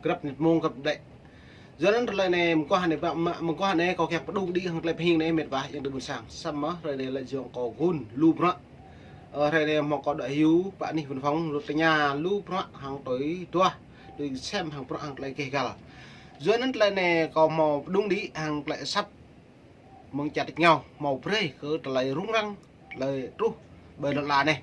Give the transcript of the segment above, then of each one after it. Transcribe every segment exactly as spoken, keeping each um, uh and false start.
Grăp nĭt mông grăp đĕ. Yua anăn tơlơi anei mơguah anei, mơguah anei kâo kiăng pơdŭng đĭ hŏng tơlơi pơhing anei mĭt wa ayŏng adei ƀuôn sang. Samơ̆ hruê anei lĕ jing kâo gun lu bruă. Ơ, hruê anei mâo kâo đuĕ hiu pă anih văn phòng lu tơña lu bruă hŏng tui duah, tui sem hŏng bruă hŏng tơlơi keh găl. Yua anăn tơlơi anei kâo mâo pơdŭng đĭ hŏng tơlơi asăp mơ̆ng čar tač êngao mâo brei kơ tơlơi rŭng răng, tơlơi truh ƀơi lăn ala anei.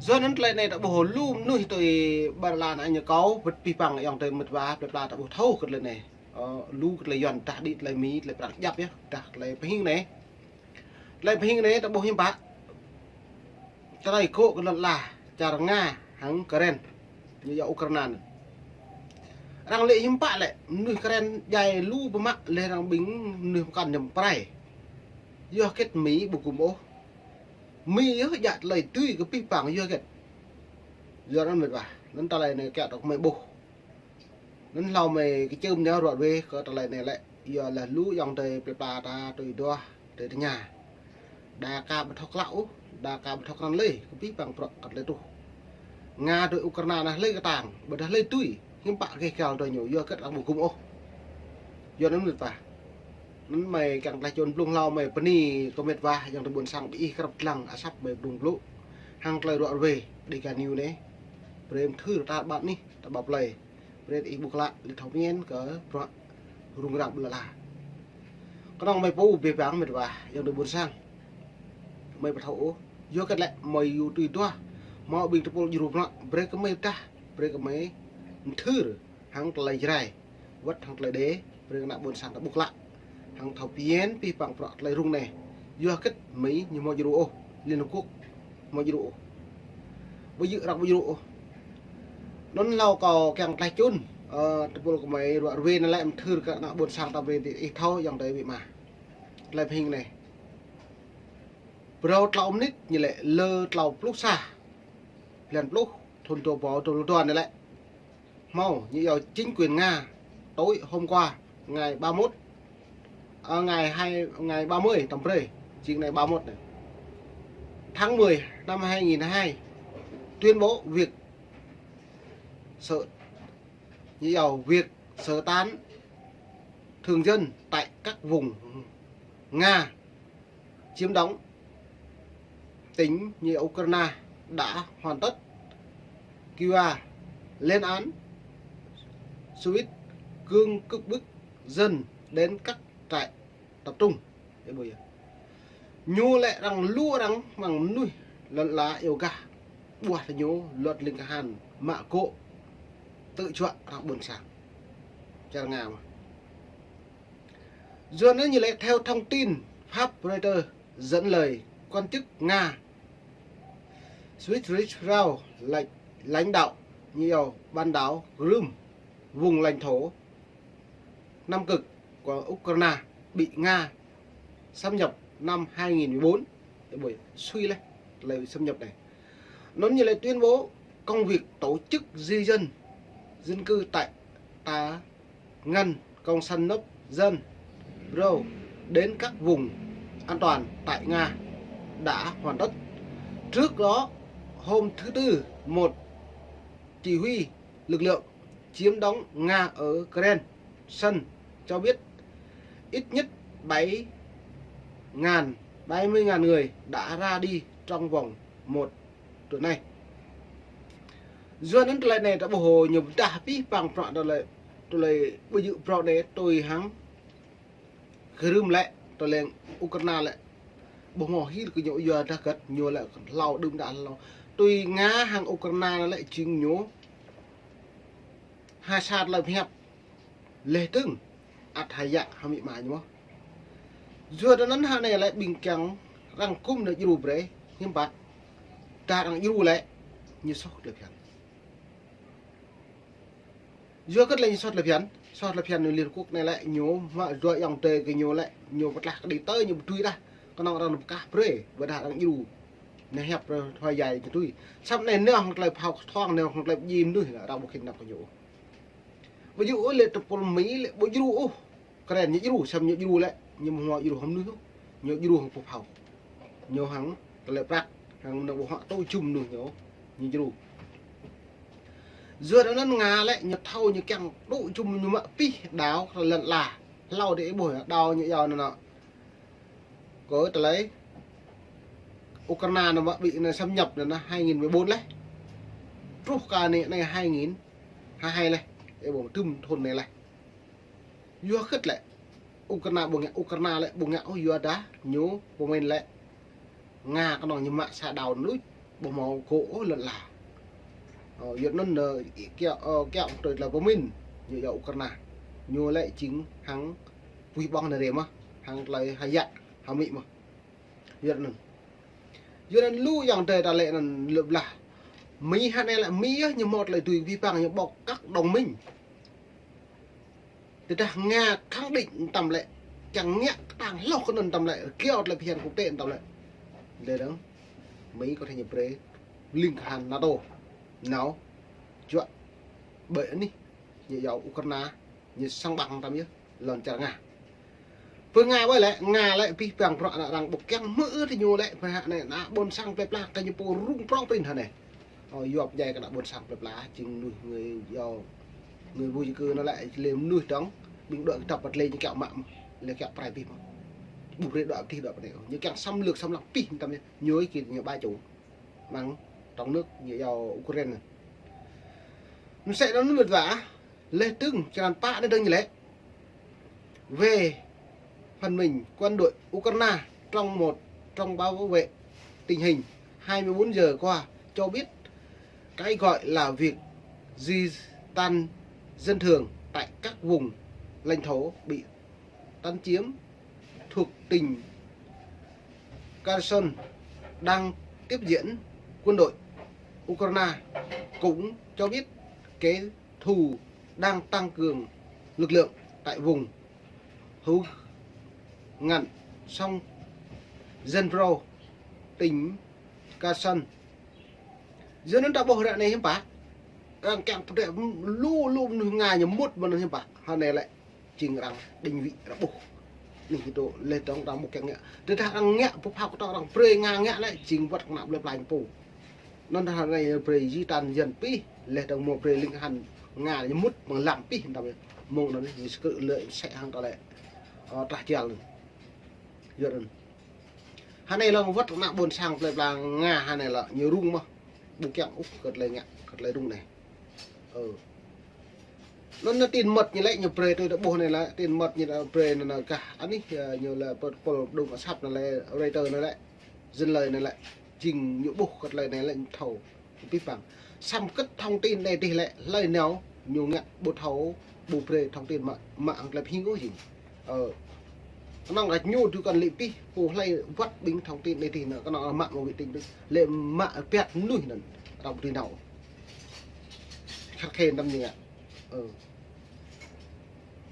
Yua anăn tơlơi anei ta ƀuh lu mnuih tui ƀơi lăn ala anei ñu kâo wĭt pih păng ayŏng adei mĭt wa plei pla ta ƀuh thâo kơ tơlơi anei. Ơ, lu kơ tơlơi Yuăn dah đĭ tơlơi Mi, tơlơi Prăng djăp yơh, dah tơlơi pơhing anei. Tơlơi pơhing anei ta ƀuh hiam pă. Tơlơi gŏ kơ lăn ala, čar Nga hăng Karen. Ñu yơh Ukraina anăn. Arăng lĕ hiam pă lĕ, mnuih Karen djai lu pơmă leh arăng ƀing mnuih mkăn ñăm prai. Yua hgĕt Mi ƀu gŭm ôh. Mi yơh djă tơlơi tui kơ pih păng yua hgĕt. Yua anăn mĭt wa, anăn tơlơi anei kiă tŏ kmei ƀuh. Anăn hlâo mei kčưm nao ruă ruê kơ tơlơi anei lĕ, yua leh lu ayŏng adei plei pla ta tui duah, tui tơña. Đa ka ƀu thâo klă ôh, đa ka ƀu thâo krăn lei, kơ pih păng bruă kơ tơlơi truh. Nga tui Ukraina anăn lei ktang, ƀiădah lei tui, hiam pă keh găl tui ñu, yua hgĕt arăng ƀu gŭm ôh. Yua anăn mĭt wa. Anăn mei kiăng tlaih čŭn blŭng hlâo mei bơni kơ mĭt wa, ayŏng adei ƀuôn sang bi ih krăp dlăng asăp mei blŭng blŭ. Hŏng tơlơi ruă ruê, Dega News anei. Brei mthưr tar ƀar anih, ta ƀă plei. Brei ih ƀuh klă, leh thâo mĭn kơ bruă rŭng răng ƀơi lăn ala. Knŏng mei pô bi bang mĭt wa, ayŏng adei ƀuôn sang. Mei ƀu thâo ôh. Yua hgĕt lĕ, mei yua tui duah. Mâo ƀing tơpul djru bruă, brei kơ mei dah, brei kơ mei mthưr hŏng tơlơi Jrai. Wăt hŏng tơlơi Êđê, brei kơ ană ƀuôn sang ta ƀuh klă. Hŏng thâo pơmĭn pih păng bruă tơlơi rŭng anei. Yua hgĕt Mi ñu mâo djru ôh, Liên Hợp Quốc mâo djru ôh. Ƀu djơ̆ arăng ƀu djru ôh. Anăn hlâo kâo kiăng tlaih čŭn, ơ, tơpul kmei ruă ruê anăn lĕ mthưr kơ ană ƀuôn sang ta brei ih thâo ayŏng adei amĭ ama. Tơlơi pơhing anei. Brâo tlâo mnĭt ñu lĕ lơ tlâo pluh sa. Blan pluh, thŭn dua êbâo dua pluh dua anei lĕ. Mâo, ñu yua chính quyền Nga, tối hôm qua, ngày ba mốt, à, ngày hai, ngày ba mươi, tầm brei, chính ngày ba mốt này. Tháng mười năm hai nghìn hai, tuyên bố việc sơ, như yêu việc sơ tán thường dân tại các vùng Nga chiếm đóng tỉnh như Ukraine đã hoàn tất. Kyiv lên án Kyiv cương cưỡng bức dân đến các trại tập trung. Ơ, ƀuh yơh. Ñu lĕ arăng lu arăng mơ̆ng mnuih lăn ala iêu gah. Ƀuah tơ ñu luật lĭng kahan mă gŏ tơ juă arăng ƀuôn sang. Čar Nga mơh. Yua anăn ñu lĕ theo thông tin Pháp Reuters dẫn lời quan chức Nga Swift Rich Rao lãnh, lãnh đạo nhiều bán đảo Crimea, vùng lãnh thổ Nam Cực của Ukraine bị Nga xâm nhập năm hai nghìn mười bốn. Ơ, ƀuh, sui leh, lĕ xâm nhập anei. Anăn ñu lĕ tuyên bố công việc tổ chức di dân, dân cư tại ta ngăn Cộng sản nộp dân Brâu đến các vùng an toàn tại Nga đã hoàn tất. Trước đó, hôm thứ Tư, một chỉ huy lực lượng chiếm đóng Nga ở Kherson cho biết ít nhất bảy ngàn, bảy mươi ngàn người đã ra đi trong vòng một tuần nay. Yua anăn tơlơi anei ta ƀuh ñu dah pih păng bruă tơlơi, tơlơi ƀu djơ̆ bruă anei tui hăng Krim lĕ, tơlơi Ukraina lĕ. Ƀuh mâo hil kơ ñu yua dah hgĕt ñu lĕ hlâo đưm đă hlâo. Tui Nga hăng Ukraina lĕ jing ñu ha sa tơlơi pơhiăp. Leh dơ̆ng ăt hơyă hmei mă ñu mơh. Yua anăn hơnei lĕ ƀing kiăng arăng kŭm nao djru brei, hiưm pă. Dah arăng djru lĕ, ñu soh tơlơi phiăn. Yua kơ tơlơi ñu soh tơlơi phiăn, soh tơlơi phiăn ñu Liên Hợp Quốc anei lĕ ñu mă dua ayŏng adei kơ ñu lĕ, ñu pơtlah kơ đi tơ ñu ƀu tui dah, knŏng arăng pơkah brei, ƀiădah arăng djru. Anei hiăp brei thua yai ñu tui. Săm anei nao hŏng tơlơi phao kthŏng, nao hŏng tơlơi pơjing mnuih lĕ arăng ƀu khĭn nao kơ ñu. Ƀu djru ôh lĕ tơpul Mi lĕ ƀu djru ôh. Kren ñu djru, săm ñu djru lĕ, ñu mâo djru hŏng mnuih ôh. Ñu djru hŏng pô phao. Ñu hăng tơlơi prăk, hăng mnơ̆ng ƀu hŏ tŭ jum mnuih ñu, ñu djru. Yua anăn Nga lĕ ñu thâo ñu kiăng tŭ jŭm ñu mă pih đao lăn ala. Hlâo dih ih ƀuh đao ñu yua anăn. Kơ tơlơi Ukraina anăn mă ƀĭ anăn xâm nhập anăn hai nghìn mười bốn leh. Truh kơ anei anei hai nghìn hai hai leh. Ih ƀuh dŭm thŭn anei leh. Yua khĭt lĕ Ukraina ƀu ngă, Ukraina lĕ ƀu ngă ôh, yua dah ñu pơmĭn lĕ Nga knŏng ñu mă sa đao luč, ƀu mâo gŏ ôh lăn ala. Ơ, yua anăn, ơ, kiă, ơ, kiă tui tơlơi pơmĭn ñu yua Ukraina. Ñu lĕ jing hăng pui ƀơ̆ng anei rê mơh, hăng tơlơi ha yă, ha Mi mơh. Yua anăn. Yua anăn lu ayŏng adei ta lĕ anăn lŏ blah. Mi hă anei lĕ Mi yơh ñu mâo tơlơi tui kơ pih păng ñu ƀuh kăk đồng minh. Tơdah Nga khẳng định tăm lĕ, kiăng ngă ktang hloh kơ anăn tăm lĕ, kiăo tơlơi phiăn quốc tế tăm lĕ. Leh dơ̆ng, Mi có thể ñu brei lĭng kahan NATO. Nao, juă, ƀơi anih, ñu yua Ukraina, ñu săng ƀăng tăm yơh, lŏn čar Nga. Pơ Nga ƀai lĕ, Nga lĕ pih păng bruă anăn arăng ƀu kiăng hmư̆ ư ti ñu lĕ, pơ hă anei, ană ƀuôn sang plei pla, kơ ñu pô rŭng prŏng prĭn hă anei. Ơ, yua pơdjai kơ ană ƀuôn sang plei pla, jing mnuih người yua, người vô gia cư anăn lĕ, lĕ mnuih dơ̆ng, ƀing đuĕ kdăp băt lĕ ñu kiăng mă mơh, lĕ kiăng prai pih mơh. Ƀu brei đuĕ pih đuĕ pơnei. Ñu kiăng xâm lược xâm lăng pih tăm ñu, ñu ih kĭ ñu ba čô. Mơ̆ng trong nước ñu yua Ukraina. Msĕ anăn mĭt wa, leh dơ̆ng črăn pă anei dơ̆ng ñu lĕ. Về phần mình, quân đội Ukraine trong một thông báo bảo vệ tình hình hai mươi bốn giờ qua cho biết cái gọi là việc di tản dân thường tại các vùng lãnh thổ bị tấn chiếm thuộc tỉnh Kherson đang tiếp diễn. Quân đội Ukraine cũng cho biết kẻ thù đang tăng cường lực lượng tại vùng hẻo lánh sông Dnipro, tỉnh Kherson. Yua anăn ta ƀuh ară anei hiư̆m pă. Arăng kiăng pơdrĕ lu lu mnuih Nga ñu mŭt mơ̆ng anăn hiư̆m pă. Hă anei lĕ jing arăng định vị arăng ƀuh. Anei kơ tơ leh dơ̆ng arăng ƀu kiăng ngă. Tơdah arăng ngă, ƀu phao kơ tơ arăng brei Nga ngă lĕ jing wăt kơ ană plei pla ñu pô. Anăn hă anei brei di tản dân pih, leh dơ̆ng mâo brei lĭng kahan Nga ñu mŭt mơ̆ng lăm pih tăm yơh. Mơ̆ng anăn ñu skrư̆ lĕ msĕ hăng tơ lĕ, ơ, trah jal anăn. Yua anăn. Hă anei lŏ wăt ană ƀuôn sang plei pla Nga hă anei lŏ ñu rŭng mơh. Ƀu kiăng ôh kơ tơlơi ngă, kơ tơlơi rŭng anei. Ơ. Anăn anăn tin mật ñu lĕ ñu brei tui ta ƀuh anei lĕ, tin mật ñu lĕ brei anăn gah anih, ơ, ñu lĕ pơ-, pôl dŭng asăp anăn lĕ, Reuters anăn lĕ, Dân Lời anăn lĕ, jing ñu ƀuh kơ tơlơi anei lĕ ñu thâo. Pih păng. Săm kĭt thông tin anei dih lĕ, hlei nao ñu ngă ƀu thâo, ƀu brei thông tin mă, mă hŏng tơlơi phing ôh jing. Ơ. Knŏng kơ ñu dŭ kăn lĕ pih, pô hlei wăt ƀing thông tin anei dih anăn, knŏng mă mâo vệ tinh dih. Lĕ mă piăt mnuih anăn, arăng ƀu dưi nao. Khăt khê tăm ñu ngă. Ơ.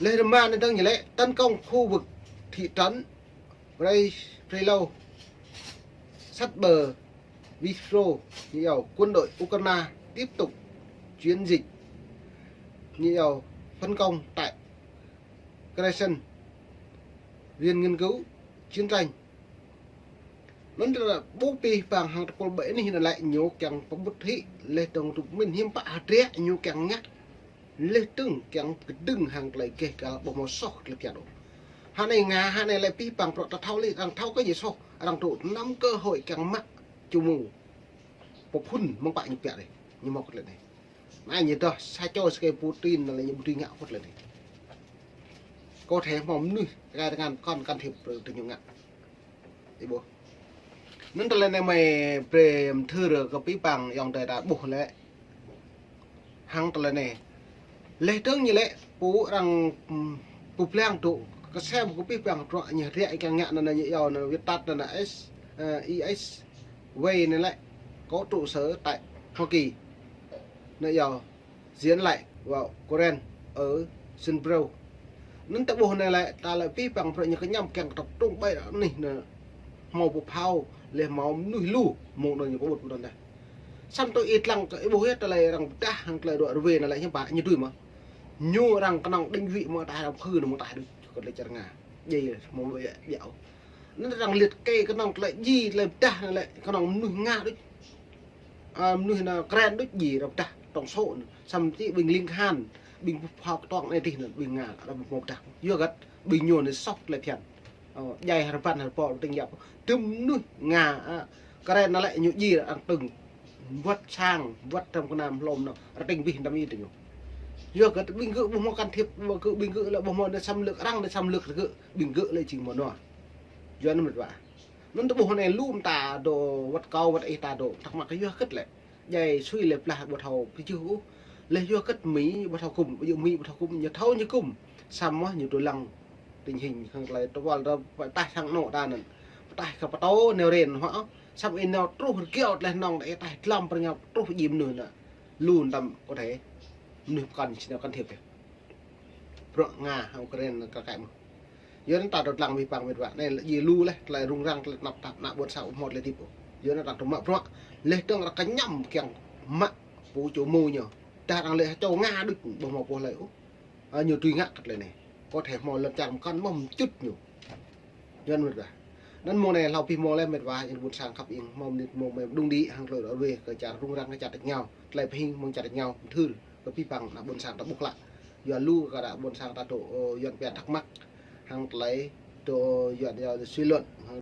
Leh rơma anei dơ̆ng ñu lĕ tấn công khu vực thị trấn Brei-, Brelo, sát bờ Dnipro, ñu yua quân đội Ukraine tiếp tục chiến dịch, ñu yua phân công tại Kherson, Viện Nghiên cứu Chiến tranh. Anăn tơdah ƀuh pih păng hăng tơpul ƀai anih anăn lĕ ñu kiăng pơƀut hĭ leh dơ̆ng tŭ mĭn hiư̆m pă hdră ñu kiăng ngă. Leh dơ̆ng kiăng kdơ̆ng hăng tơlơi geh găl ƀu mâo soh tơlơi kiăng ôh. Hă anei Nga, hă anei lĕ pih păng bruă ta thâo lĕ, arăng thâo kơ ñu soh, arăng tŭ năm cơ hội kiăng mă čô mơ̆ng pơphŭn mơ̆ng pă ñu piă dih, ñu mâo kơ tơlơi anei. Anei ñu dah sa čô sơkei Putin anăn lĕ ñu ƀu dưi ngă kơ tơlơi anei. Kơ thê mâo mnuih, gai tơngan kăn can thiệp tơ ñu ngă. Ih ƀuh. Anăn tơlơi anei mơ̆ brei mthưr kơ pih păng ayŏng adei ta ƀuh lĕ. Hăng tơlơi anei. Leh dơ̆ng ñu lĕ pô arăng, ưm, pô blang tŭ ksem kơ pih păng bruă ñu hdră kiăng ngă anăn ñu yua anăn viết tắt anăn S, ơ, I S W anăn lĕ. Có trụ sở tại Hoa Kỳ. Anăn yua diễn lại vào Kherson ở Dnipro. Anăn ta ƀuh anei lĕ, ta lĕ pih păng bruă ñu kñăm kiăng tập trung ƀai anih anăn. Mâo pô phao, leh mâo mnuih lu, mơ̆ng anăn ñu pơƀut mơ̆ng anăn dah. Săm tơ ih dlăng kơ ih ƀuh yơh tơlơi arăng pơdah hăng tơlơi đuĕ rơwe anăn lĕ hiư̆m pă, ñu tui mơh. Ñu arăng knŏng định vị mơ̆ng ta hrăm khư anăn mơ̆ng ta đuč, kơ tơlơi čar Nga. Djai mâo ƀiă, ƀiă. Anăn arăng liệt kê knŏng tơlơi djiê, tơlơi pơdah anăn lĕ, knŏng mnuih Nga đuč. Ơ, mnuih anăn Kherson đuč djiê arăng pơdah. tổng số, săm ti ƀing ling kahan, ƀing phao ktuang anei dih anăn, ƀing Nga, arăng mâo pdah. Yua găt, ƀing ñu anei soh tlei phiăn. Ơ, djai hruê băn hruê pô tĭng yap. Dŭm mnuih Nga, a, Karen anăn lĕ ñu djiê arăng tưng. Wăt sang, wăt hdrăm knam hlŏm anăn, arăng tĭng bi hdrăm ih tĭng ñu. Yua găt ƀing gơ̆ ƀuh mâo can thiệp, ƀing gơ̆ lĕ ƀuh mâo anei xâm lược, arăng anei xâm lược gơ̆, ƀing gơ̆ lĕ jing mâo nua. Yua anăn mĭt wa. Anăn tơ ƀuh anei lu mta dôk wăt kâo wăt ih ta dôk thắc mắc yua găt lĕ. Djai sui lĕ blah ƀu thâo bi jưh ôh. Leh yua găt Mi ƀu thâo kŭm, ƀu djŏ Mi ƀu thâo kŭm, ñu thâo ñu kŭm. Săm mơh ñu dôk lăng tình hình hăng tlei tơ wăl dơ ptaih hăng anôk ta anăn. Ptaih kơ ptô neo ren hŏ. Săm ih nao truh rơkiao tlei hnŏng ta ih taih dlăm prăng truh jim mnuih anăn. Lu mtam có thể mnuih pơkăn si nao can thiệp. Bruă Nga hŏ Ukraine anăn kơ kăi mơh. Yua anăn ta dôk dlăng bi păng mĭt wa. Anei lĕ djiê lu leh, tlei rŭng răng, tlei tnap tap, ană ƀuôn sang ƀu mâo tlei tip ôh. Yua anăn ta dôk mă bruă. Leh dơ̆ng arăng kñăm kiăng mă pô čô mâo ñu. Dah arăng lĕ čô Nga đuč ƀu mâo pô hlei ôh. A, ñu tui ngă kơ tlei anei. Có thể mâo lăn čar mkăn mâo mčŭt ñu. Yua anăn mĭt wa. Anăn mông anei hlâo bi mâo leh mĭt wa, ană ƀuôn sang khăp ing, mâo mnĭt mâo mơ̆ng đung đĭ, hăng tlei đuĕ wê, kơ čar rŭng răng, kơ čar tač êngao, tlei pơhing mơ̆ng čar tač êngao, mthưr, kơ bi păng ană ƀuôn sang ta ƀuh klă. Yua lu kơ ană ƀuôn sang ta dôk, ơ, Yuăn pia thắc mắc, hăng tlei dôk Yuăn yua suy luận, hăng